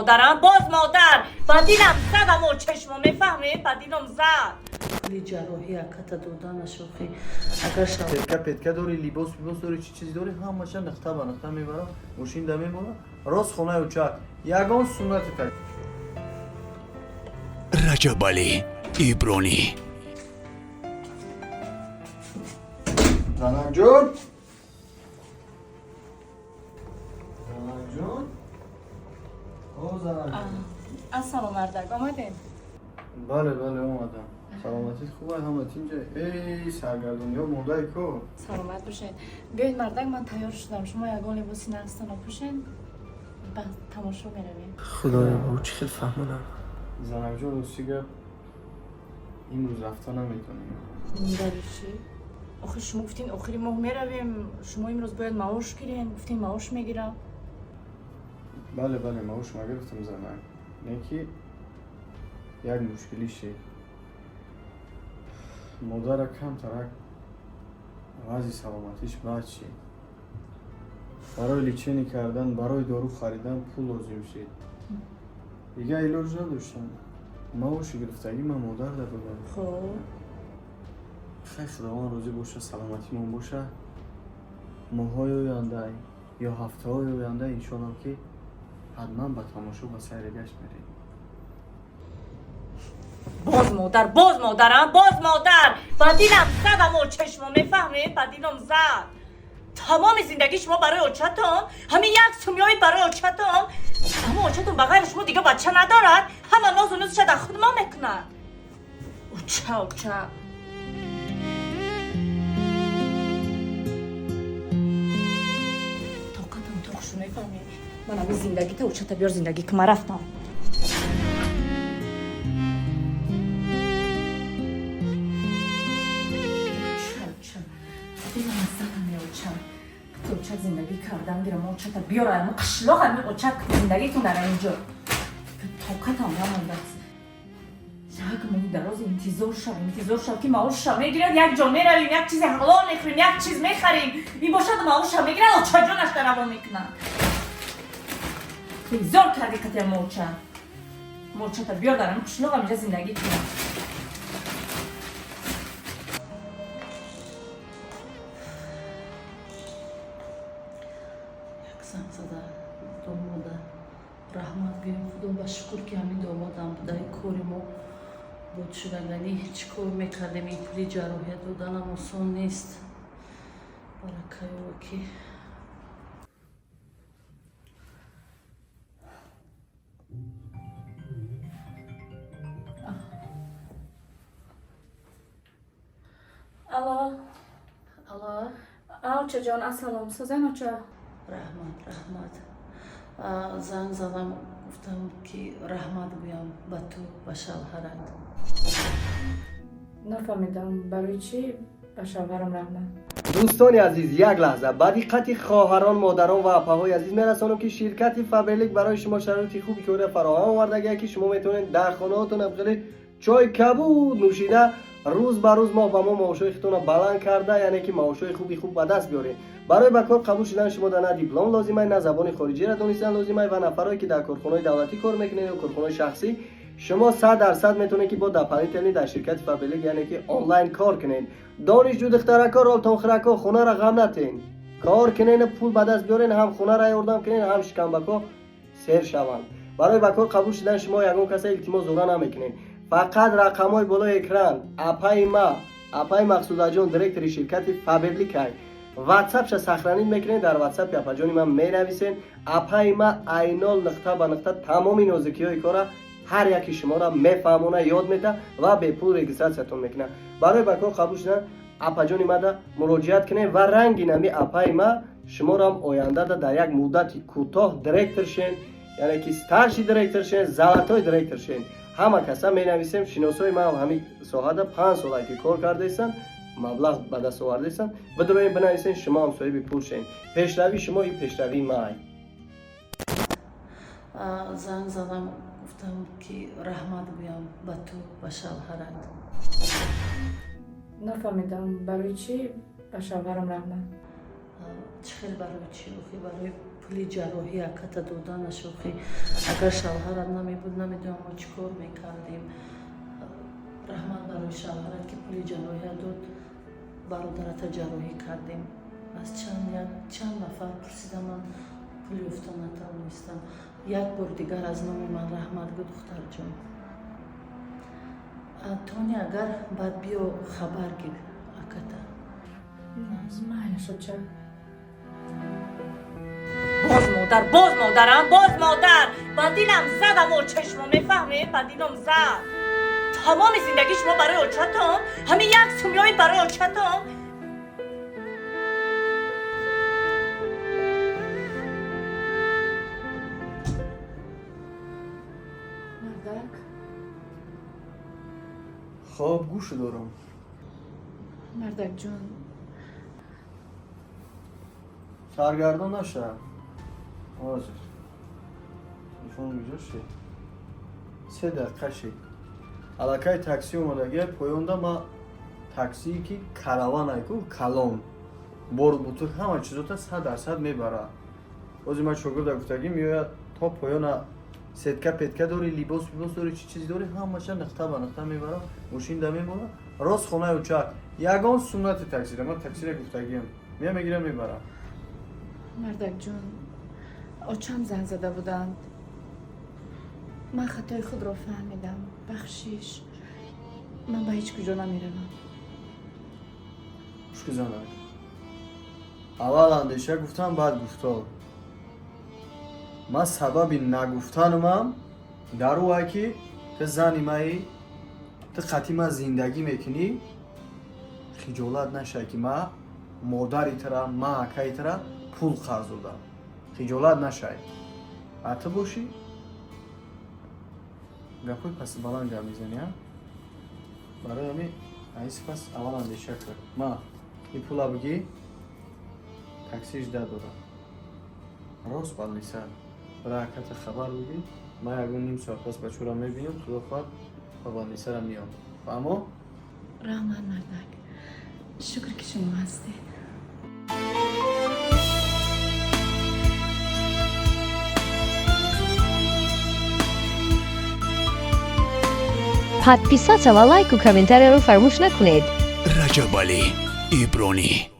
Модарам, боз модар, ба дилам зад. Амо чашмо мефаҳмед, ба дилам зад. Пули ҷарроҳӣ аката доданаш, охи агар шав. Петка петка дори, либос либос дори, чӣ чиз дори, ҳамаша нуқта ба нуқта мебарам, мошин да мемонам, рост хонаи учак, ягон суннати так. Раҷабалӣ Ибронӣ. Занакҷон, занакҷон, о занакҷон. Ассалом, мардак, омадем? Бале, бале, омадам. Саломатит хуб, ҳама тинҷа? Эй, саргардониҳо мондаи ко. Саломат бошед. Биёед, мардак, ман тайёр шудам, шумо ягон либоси нағзтона пӯшед, ба тамошо меравем. Худоё, бо чӣ хел фаҳмонам? Занакҷон, рости гап, имрӯз рафта наметонем. Барои чӣ охир? Шумо гуфтин, охири моҳ меравем. Шумо имрӯз бояд маош гирен, гуфтин, маош мегирам. Бале, бале, маош ма гирифтам, занак, не ки як мушкилӣ шед. Модара камтарак вазъи саломатиш бад шид, барои лечение кардан, барои дору харидан пул лозим шид. Дигар илоҷ надоштам, маоши гирифтагӣ ман модар додам. Хоб. Хай, Худованд розӣ боша, саломатимон боша, моҳҳои оянда ё ҳафтаҳои оянда, иншоалло, ки ҳатман ба тамошо, ба сайри гашт мерем. Боз модар, боз модарам, боз модар, ба дилам зад. Амо чашмо мефаҳмед, ба дилам зад. Тамоми зиндагии шумо барои очатон, ҳамин як сумёи барои очатон. Аммо очатон ба ғайри шумо дига бача надорад, ҳама нозу нузша дар худ мо мекунад. Оча, оча. Тоқатам тоқ шу, мефаҳмед? Ман ҳамин зиндагита, очата биёр, зиндагӣ ки ман рафтам. Оча, оча, дилам зад ами оча. Вақти оча зиндагӣ кардан гирам, очата биёр, ами қишлоқ, ами оча зиндагӣ кун дар инҷо. Тоқатам намондааст. Як моҳи дароз интизор шав, интизор шав, ки маоша мегирад, як ҷо меравем, як чизи ҳалол мехӯрем, як чиз мехарем. Ин бошад, маоша мегирад, очаҷонаш равон мекунад. Безор карди қатия моча. Мочата биёр, дар ами қишлоқ аминҷа зиндагӣ кунам. Як занг зада домода раҳмат гӯем. Худо ба шукр, ки ҳамин домодам будаи, кори мо буд шудаганӣ. Чӣ кор мекардем? Ин пули ҷарроҳия доданам осон нест. Баракаёва ки. Алло. Алло. Очаҷон, ассалом, созен, оча? Раҳмат, раҳмат. Занг задам, гуфтам, ки раҳмат гӯям ба ту, ба шавҳарат. Нафаҳмидам, барои чӣ ба шавҳарам раҳмат? Дӯстони азиз, як лаҳза ба диққати хоҳарон, модарон ва апаҳои азиз мерасонам, ки ширкати Фаберлик барои шумо шароити хуби кория фароҳам овардагия, ки шумо метавонед дар хонаҳотон хеле чой кабуд нӯшида, рӯз ба рӯз, моҳ ба моҳ маошҳои худтонро баланд карда, яъне ки маошҳои хуби хуб ба даст биёред. Барои ба кор қабул шудан шумо да на диплом лозимай, на забони хориҷиро донистан лозимай. Ва нафарое ки дар корхонаҳои давлатӣ кор мекунед ё корхонаҳои шахсӣ, шумо 100% метавонед, ки бо дополнительный дар ширкати Фаберлик, яъне ки онлайн кор кунед. Донишҷӯ духтарако, ролтонхӯрако, хонаро ғам натен, кор кунен, пул ба даст биёрен, ҳам хонаро ёрдам кунен, ҳам шикамбако сер шаванд. Барои ба кор қабул шудан шумо ягон каса илтимос зора намекунед, фақат рақамҳои болои экран. Апаи ма, апаи Мақсудаҷон, директори ширкати Фаберликай, ватсапша сохранить мекунед, дар ватсапи апаҷони ман менависен. Апаи ма айнол нуқта ба нуқта тамоми нозукиҳои кора ҳар яки шуморо мефаҳмона, ёд мета ва бепул регистратсиятон мекунад. Барои ба кор қабул шудан апаҷони мада муроҷиат кунед ва ранги нами апаи ма шуморам ояндада дар як муддати кӯтоҳ директор шен, яъне ки старший директор шен, золотой директор шен. Ҳама каса менависем, шиносои ман ҳамин соҳада 5 сола ки кор кардаистанд, маблағ ба даст овардаистанд. Бидуроем, бинависен, шумо ҳам соҳиби пул шен. Пешравии шумо и пешравии май. Занг задам, гуфтам, ки раҳмат гӯям ба ту, ба шавҳарат. Нафаҳмидам, барои чӣ ба шавҳарам раҳмат? Чӣ хел барои чӣ? Охи барои пули. Пули ҷарроҳӣ аката доданаш, охи агар шавҳарат намебуд, намедонам мо чӣ кор мекардем. Раҳмат барои шавҳарат, ки пули ҷарроҳия дод, бародарата ҷарроҳӣ кардем. Аз чанд нафар пурсидам, ман пул ёфта натавонистам. Як бор дигар аз номи ман раҳмат гӯ, духтарҷон. Тони, агар баъд биё, хабар гир аката. Майлаш, оча. Боз модар, боз модарам, боз модар. Ба дилам задам оча, шумо мефаҳмед, ба дилам зад. Тамоми зиндагии шумо барои очатон, ҳамин як сумёи барои очатон. Мардак. Хоб, гӯш дорам. Мардакҷон. Саргардон наша. Ҳозир телефон куҷо шид? 3 дақиқа шид, аллакай такси омадагия поёнда. Ма таксие ки караванайку, калон, бору бутур, ҳама чизота 100% мебарад. Ҳозир ман шогирда гуфтагӣ, меояд то поёна. Сетка петка дори, либос либос дори, чӣ чиз дори, ҳамаша нуқта ба нуқта мебарад, мошинда мемонад, рост хонаи учак. Ягон суннати таксира, ман таксира гуфтагиам, мея, мегирам, мебарам. Мардакҷон, очам занг зада буданд. Ман хатои худро фаҳмидам, бахшиш. Ман ба ҳеҷ куҷо намеравам. Гӯш занак, аввал андеша гуфтам, баъд гуфтор. Ман сабаби нагуфтанумам дар ӯ ки ту зани маӣ, ту қатъи ман зиндагӣ мекунӣ. Хиҷолат нашай, ки ман модари тура, ман акаи тура пул қарз додам. Хиҷолат нашай. А ту бошӣ, гапҳои паси баланд гап мезанӣ. А барои ҳамин аи сипас аввал андеша кар. Ма ин пула бигӣ, таксиш дадорам, рост больница бара, аката хабар бигӣ. Ман ягон ним соат пас бачаро мебинам, худо хоҳад, ба больницара меом. Фаҳмо? Раҳмат, мардак, шукр, ки шумо ҳастед. Подписаться ва лайку комментарияро фаромӯш накунед. Раҷабалӣ Ибронӣ.